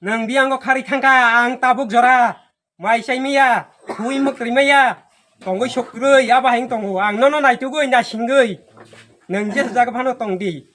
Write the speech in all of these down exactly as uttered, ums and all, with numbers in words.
Nwng biyango kharwi thangkha, ang tabuk jora mai chai maya, thui mwkrwi maya, tongwi sokrwi, abo hai wng tongo. Ang nono naitugwi, nasingwi. Nwng je jaga phano tongdi.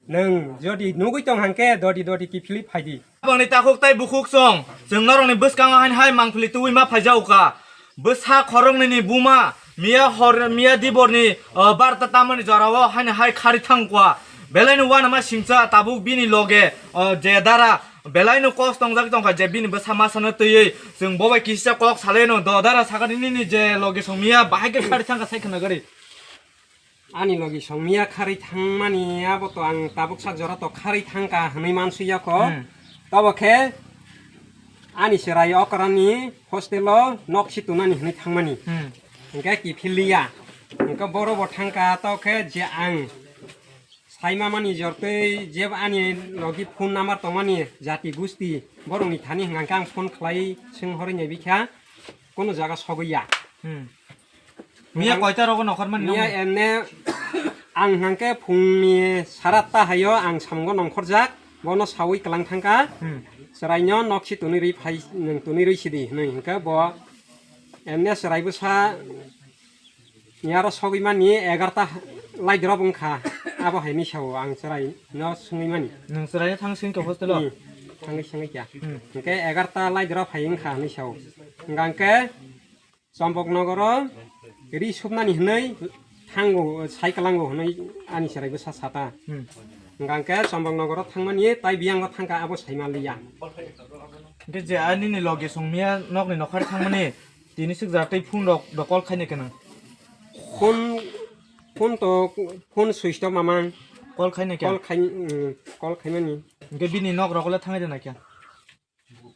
Nwng jodi nugwi tong hangkhe, dodi dodi kiphilwi phaidi. Aboni takhuk tai bukhuk chwng, chwng norokni bwskango haino hai mangpili tubui ma phaijago kha. Bwsa khoroknwini buma miya hor, miya diborni, o, barta tamani jorao haino hai khari thang kha. Belaino uanama singcha tabuk bini loge, o, je dara belaino kos tongjak tongkha je bini bwsa masano twiwi chwng bobai kisa kok salaino do dara sakani nini je loge song miya bahai khe khari thangkha sai khna gari. Ani logi songmiya kharwi thangmani abo to ang tabuk sak jora to kharwi thangkha hwnwi mansuya kho. Hmm. Tobo khe ani chwrai okrani hostel o nok si tunani hwnwi thangmani. Hmm. Hwnkhe kiphilliya. Hwnkhe boro bo thangkha to khe je ang saima mani jortwi je ani logi phone number tongmani jati gusti borokni thani hwnkha khe ang phone khlai swng horwi naibikha. Kono jaga sogwi ya. Hmm. Miya koita rogo nokhor mani miya nokni? Emne ang hwnkhe phungni saratta hayo ang samungo nongkhorjak, bono sawi kwlang thangkha. Hmm. Chwraino nok si twnwi rwi phai, nwng twnwi rwi sidi hwnwi hwnkhe bo emne chwrai bwsa ni aro sogwi mani egarta light rok wngkha, abo hai ni sao ang chwraino swngwi mani. Nwng chwraino thang swngwi kha hostel o? Hmm. Thangwi swngwi kha. Hmm. Hwnkhe egarta light rok phai wngkha hwnwi sao. Hwnkha hwnkhe Chombok nogoro ri supnani hwnwi thango, sai kwlango hwnwi ani chwrai bwsa sata. Hmm. Hwnkha hwnkhe Chombok nogoro thangmani tai biyango thangkha abo sai manliya. Hwnkhe je ani ni loge songmiya nokni nokhar thangmani tini swkjak tei phone rok do call khaina khe nang? Phone, phone to, phone switch off mamang. Call khaina khe? Call khai, mm, call khaimani. Hwnkhe bini nok rok le thangwi rwna khe?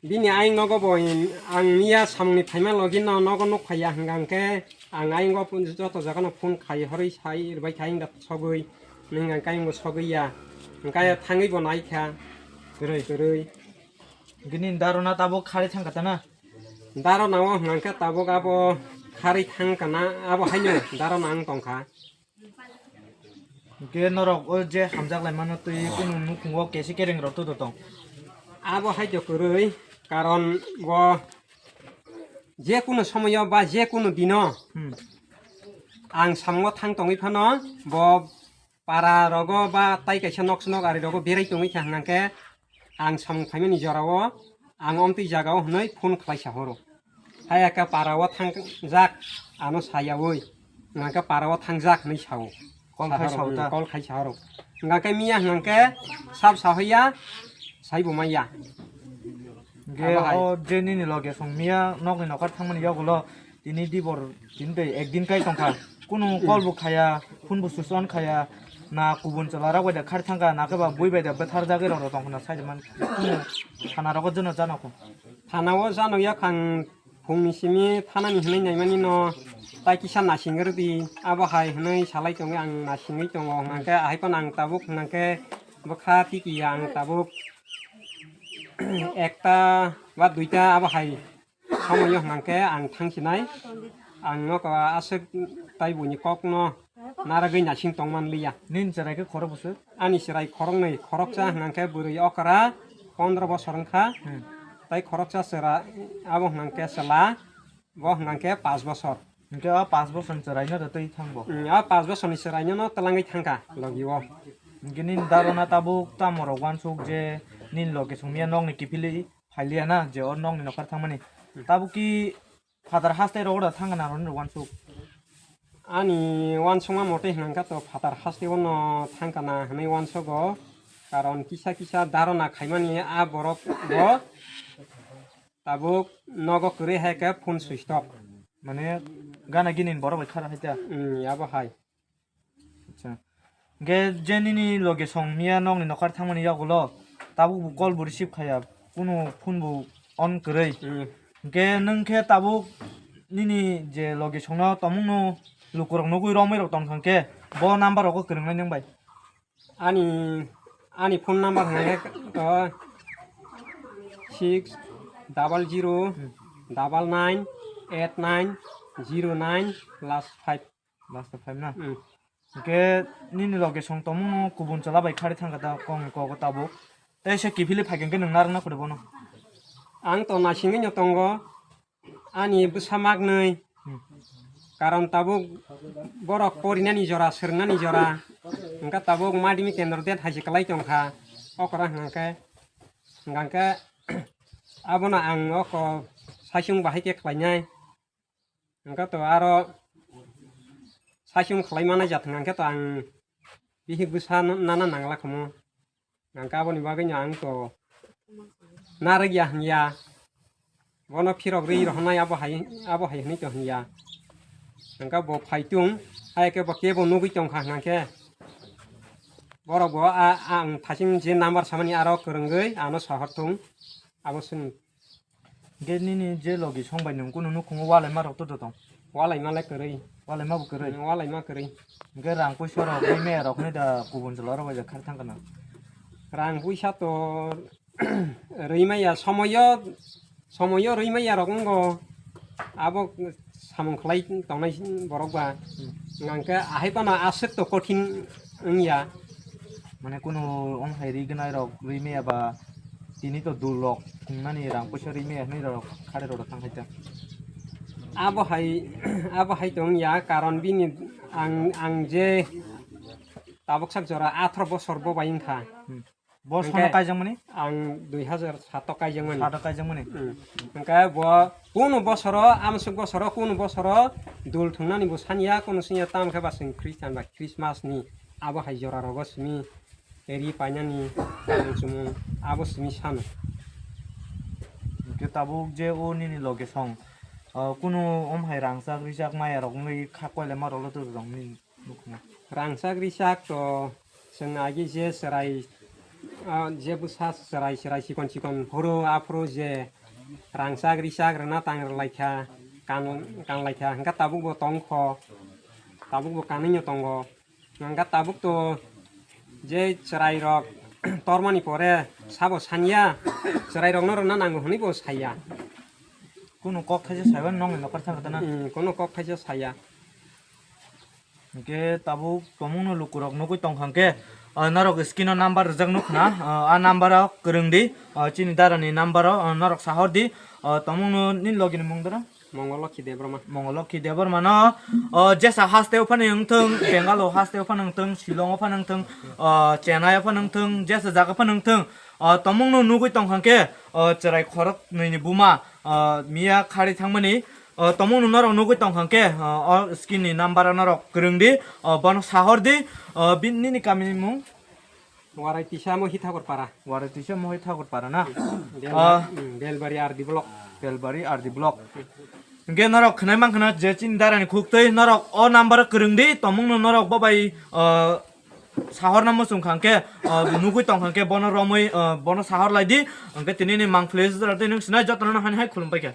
Bini ayang nogo bo hin, ang miya samungni phaima logi no nogo nuk phaiya hwnkha hwnkhe ang ayang o joto jaga no phone khai horwi sai rwbai khai wngda sogwi nwng ang kayang bo sogwi ya hwnkha thangwi bo naikha kwrwi kwrwi. Gini darona tabuk khari thangkha ta na? Darona o hwnkha hwnkhe tabuk abo khari thangkha na abo haino darona ang tongkha. Hwnkhe norok o je hamjak lai mano twi kunu nukhungo kesi kereng rok tudo tong. Abo hai to kwrwi, karon bo je kunu somoyo ba je kunu dino Hmm. ang samungo thang tongwi phano bo para rogo ba tai kaisa nok nok ari rogo berai tongwi kha hwnkhe ang samung phaimani jorao ang omtwi jagao hwnwi phone khlai sa horo. Haya khe para o thangjak ano sayaui hwnkhe para o thangjak hwnwi sao. Call khai sao ta? Call khai sao. Hwnkhe miya hwnkhe sab sahoya saibo maya. Hwnkhe abo hai. O je nini loge song miya nokni nokhar thangmani yagulo tini dibor tini tei ekdin kai tongkha. Kunu call bo khaya, phone bo switch on khaya, na kubun chwla rok bai da khar thangkha, na khe ba bui bai da bwthar jagwi rok tongkha na sai man. Kunu thana rogo jono jano kho. Thana o jano yakhang phungni simi thanani hinwi naimani no tai kisa nasing rwdi, abo hai hinwi salai tongwi ang nasingwi tongo, hwnkhe ahai phano ang tabuk hwnkhe bwkha tiki ang tabuk ekta ba duita abo hai. Somoyo hwnkhe ang thangsinai, ang nogo aswk tai buini kokno naragwi nasing tongman liya. Nini chwrai khe khorok bwswk? Ani chwrai khoroknwi, khoroksa hwnkhe bwrwi okra pondro bosor wngkha, Hmm. Tai khoroksa chwra abo hwnkhe chwla, bo hwnkhe pash bosor. Hwnkhe o pash bosorni chwraino da twi thangbo? Hmm, o pash bosorni chwraino no twlangwi thangkha logi o. Hwnkhe nini darona tabuk tamo rok uansuk je nini loge songmiya nokni kiphilwi phailiya na je o nokni nokhar thangmani. Hmm. Tabuk ki phatar haste rogo da thangkha na roni rok uansuk? Ani uansukma mote hwnkha to phatar haste ono thangkha na hwnwi uansugo, karon kisa kisa darona khaimani a borok bo tabuk nogo kwrwi hai khe phone switch off. Mane gana gini borok bai khara hai ta? Hmm, abo hai. Acha. Hwnkhe je nini loge song miya nokni nokhar thangmani yagulo tabuk bo call bo receive khaya, kunu phone bo on kwrwi. Hmm. Hwnkhe nwng khe tabuk nini je loge songno tomungno lukurok nugwi romwi rok tong thangkhe bo number rogo kwrwngnai nwng bai? Ani, ani phone number hwnkhe, uh, six double zero double nine eight nine zero nine last five. Last five na? Hmm. Hwnkhe nini loge song tomungno kubun chwla bai khari thangkha ta kok ni kogo tabuk. Tei se kiphilwi phaikhe hwnkhe nwng narwkna khude bono? Ang to naisingwi no tongo, ani bwsa maknwi. Hmm. Karon tabuk borok porinani jora, swrwngnani jora. Hwnkhe tabuk madhyamik kendro det hai se kwlai tongkha. Okra hwnkhe, hwnkhe abono ang oko saichung bahai khe khlainai. Hwnkhe to aro saichung khlai manai jathwng hwnkhe to ang bihik bwsa nana nangla khomo. Hwnkhe aboni bagwino ang to narwk ya hwnya. Bono phirok rwi rohornai abo hai, abo hai hwnwi to hwnya. Hwnkhe bo phaitung, hai khe bo kebo nugwi tongkha hwnkhe. Borok bo a, a, ang thaching je number samani aro kwrwngwi ano sahorthung. Abo chwng Hwnkhe nini je logi song bai nwng kunu nukhungo walaima rok to tong? Walaima le kwrwi. Walaima bo kwrwi? Hmm, walaima kwrwi. Hwnkhe rang puisa rok rwi maya rok hinwi da kubun jora rok bai da khar thang kana? Rang puisa to rwi maya, somoyo, somoyo rwi maya rok wngo. Abo samung khlai tongnai borok ba. Hmm. Hwnkhe ahai phano aswk to kothin wngya. Mane kunu ong hai ri gnai rok ri maya ba tini to dul rok thungnani rang puisa ri maya hinwi rok khare rok thang hai ta. Abo hai, abo hai tong ya, karon bini ang, ang je tabuk sak jora atharo bosor bo bai wngkha. Hmm. Bo sono hwnkhe kaijak mani? Ang dui hazar sato kaijak mani. Sato kaijak mani? Hmm. Hwnkhe bo kunu bosoro, amsuk bosoro, kunu bosoro dul thungnani bo sanya, kunu sanya, tamo khe ba chwng Christian ba Christmas ni abo hai jora rogo simi. Ri painani tang chumung abo simi sano. Hwnkhe tabuk je o nini loge song, ah, kunu om hai rangchak rijak maya rok wngwi kha koile ma rolo to rong nini nukhungo. Rangchak rijak to chwng agi je chwrai, ah, je bwsa chwrai chwrai chikon chikon phuru aphuru je rangchak rijak rwna tang rwlaikha, kan, kanlaikha, hwnkhe tabuk bo tongkho, tabuk bo kanwino tongo. Hwnkhe tabuk to je chwrai rok tormani pore sabo sanya, chwrai rokno rwna nango hwnwi bo saya. Kunu kok thaisa saiba nongni nokar thang rwtana? Hmm, kunu kok thaisa saya. Hwnkhe tabuk tomungno lukurok nugwi tongkha hwnkhe, ah, norok screen o number rijak nukha na, ah, a number o kwrwng di, ah, chini dara ni number o, ah, norok sahor di, ah, tomungno nini logi ni mung dara? Mongol Lokhi Debbarma. Mongol Lokhi Debbarma no, o, jesa haste o phano wngthung, Bengal o haste o phano wngthung, Shillong o phano wngthung, o, Chennai o phano wngthung, jesa jaga phano wngthung, o, tomung no nugwi tongkha khe, o, chwrai khorok nwi ni buma, o, miya khari thangmani, o, tomung no norok nugwi tongkha khe, o, o, screen ni number o norok kwrwng di, o, bono sahor di, o, bini nini kami ni mung. Warai tisa mo hi Thakur para. Warai tisa mo hi Thakur para na? Belbari, ah, hmm, Belbari R D block. Belbari R D block. Hwnkhe norok khwnai mankha na je chini dara ni khuk twi norok o number o kwrwng di, tomung no norok bo bai, ah, sahor na muchung kha hwnkhe, ah, nugwi tong kha hwnkhe bono romwi, ah, bono sahor lai di. Hwnkhe tini ni mang phlwi jora twi nwng sinai joto no hani hai khulum pai kha.